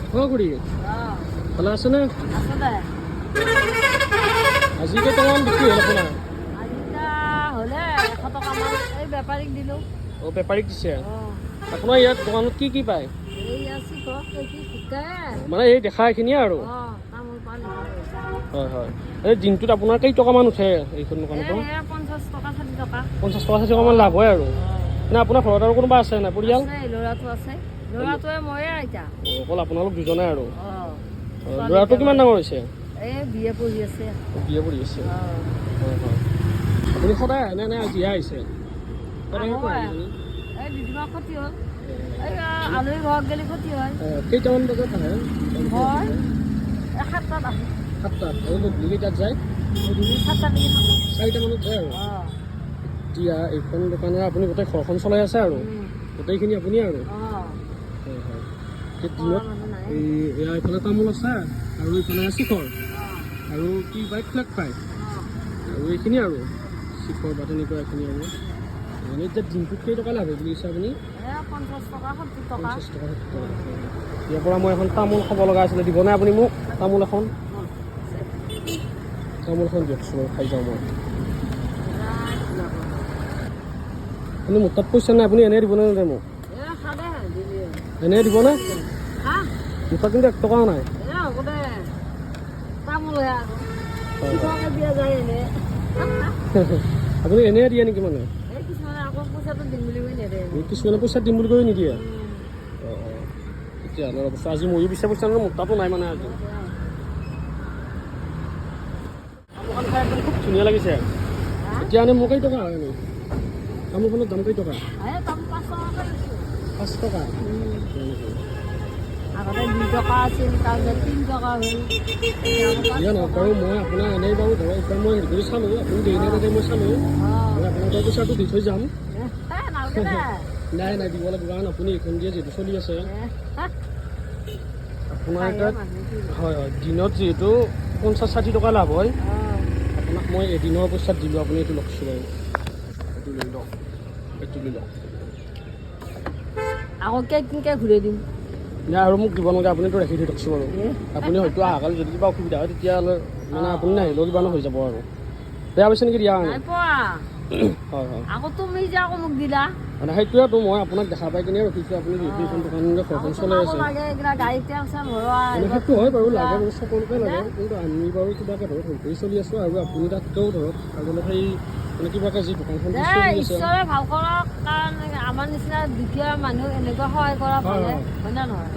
অ খুৰী, ভালে আছেনে? আছো দে। আজি কেইটামান বিক্ৰী হ'ল আপোনাৰ? আজি এতিয়া হ'লে 100 টকামান, এই বেপাৰীক দিলোঁ। অ, বেপাৰীক দিছে? অঁ। আপোনাৰ ইয়াত দোকানত কি কি পায়? এই চিখৰ, কি শিকাই। মানে এই দেখা এইখিনিয়ে আৰু? অঁ, তামোল পাণ। হয় হয় এই দিনটোত আপোনাৰ কেইটকামান উঠে এইখন দোকানৰ পৰা? এই 50 টকা, 60 টকা। 50 টকা, 60 টকামান লাভ হয় আৰু? মানে আপোনাৰ ঘৰত আৰু কোনোবা আছে নাই, পৰিয়াল? আছে, ল'ৰাটো আছে। ল'ৰাটোৱে ময়ে এতিয়া। অ, অকল আপোনালোক দুজনে আৰু? অঁ। অ, ল'ৰাটো কিমান ডাঙৰ হৈছে? এই বি এ পঢ়ি আছে। বি এ পঢ়ি আছে? অঁ। হয় হয় আপুনি সদায় আহে নে, নে আজিহে আহিছে? সদায় আহোঁ। আহে আপুনি? এই দুদিনমান ক্ষতি হ'ল। এই আলহী ঘৰত গ'লে ক্ষতি হয়। অ, কেইটামান বজাত আহে? মই এই 7টাত আহোঁ। 7টাত। আৰু গধূলি কেইটাত যায়? গধূলি 7টালৈকে থাকোঁ। 4টামানত যায় আৰু? অঁ। এতিয়া এইখন দোকানেৰে আপুনি গোটেই ঘৰখন চলাই আছে আৰু? গোটেইখিনি আপুনি আৰু? অঁ। হয় হয় এতিয়া কৰা দিনত মানুহ নাই। এই এয়া এইফালে তামোল আছে আৰু এইফালে চিখৰ আৰু কি পায়, ফ্লেগ পায় আৰু এইখিনি আৰু চিখৰ বা তেনেকুৱা এইখিনি আৰু। মানে এতিয়া দিনটোত কেইটকা লাভ হয় বুলি কৈছে আপুনি? এই 50 টকা, 70 টকা। 50 টকা, 70 টকা। ইয়াৰ পৰা মই এখন তামোল খাব লগা আছিলে, দিবনে আপুনি মোক তামোল এখন? তামোল এখন দিয়কচোন বাৰু, খাই যাওঁ মই। আপুনি মোৰ তাত পইচা নাই, আপুনি এনেই দিবনে নিদিয়ে মোক? এনেই দিবনে? মোৰ তাত কিন্তু 1 টকাও নাই। হয় হয় আপুনি এনেই দিয়ে নেকি মানে? কিছুমানে পইচা দিম বুলি কৈ নিদিয়ে। অঁ অঁ তেতিয়াহ'লে ৰ'ব, আজি ময়ো পিছে পইচা নাই, মোৰ তাতো নাই মানে আজি। তামোলখন খাই একদম খুব ধুনীয়া লাগিছে। এতিয়া এনে মোক কেইটকা হয় এনে তামোলখনৰ দাম কেইটকা? 5 টকা? আগতে 2 টকা আছিল, তাৰপিছত 3 টকা হ'ল, এতিয়া আকৌ 5 যিয়ে নহওক টকা। বাৰু, মই আপোনাৰ এনেই বাৰু ধৰক একবাৰ মই হেৰি কৰি চালোঁ, আপুনি দিয়ে নে নিদিয়ে মই চালোঁ। মই আপোনাক বাৰু পইচাটো দি থৈ যাম। এ, নালাগে দে। নাই নাই, দিব লাগিব, কাৰণ আপুনি এইখন দিয়ে যিহেতু চলি আছে। আপোনাৰ খায়ে তাত মানুহ কি। হয় হয় দিনত যিহেতু 50, 60 টকা লাভ হয়, আপোনাক মই এদিনৰ পইচাত দিলোঁ, আপুনি এইটো লওকচোন বাৰু, এইটো লৈ লওক, এইটো লৈ লওক। আকৌ কেইদিনকে ঘূৰাই দিম। নাই, আৰু মোক দিব নালাগে, আপুনি এইটো ৰাখি থৈ দিয়কচোন বাৰু। আপুনি হয়তো অহাকালি যদি কিবা অসুবিধা হয়, তেতিয়াহ'লে মানে আপুনি নাহিলেও কিবা নহয় হৈ যাব আৰু। বেয়া পাইছে নেকি দিয়া কাৰণে? নাই পোৱা। হয় হয় আকৌ তুমি যে আকৌ মোক দিলা। মানে সেইটোৱেতো মই আপোনাক দেখা পাই কিনে ৰখিছোঁ। আপুনি যিহেতু এইখন দোকান আকৌ ঘৰখন চলাই তোমাকো আছে। লাগে, এইগিলা গাড়ী তেল চেল ভৰোৱা। মানে সেইটো হয় বাৰু, লাগে বাৰু, সকলোকে লাগে। কিন্তু আমি বাৰু কিবাকে ধৰক হেৰি কৰি চলি আছোঁ আৰু আপুনি তাতকৈও ধৰক আৰু অলপ সেই মানে কিবাকে যি দোকানখন দি দে। চলি আছে। ঈশ্বৰে ভাল কৰক, কাৰণ আমাৰ নিচিনা দুখীয়া মানুহ এনেকুৱা সহায় কৰা ভালে, হয়। হয় নে নহয়?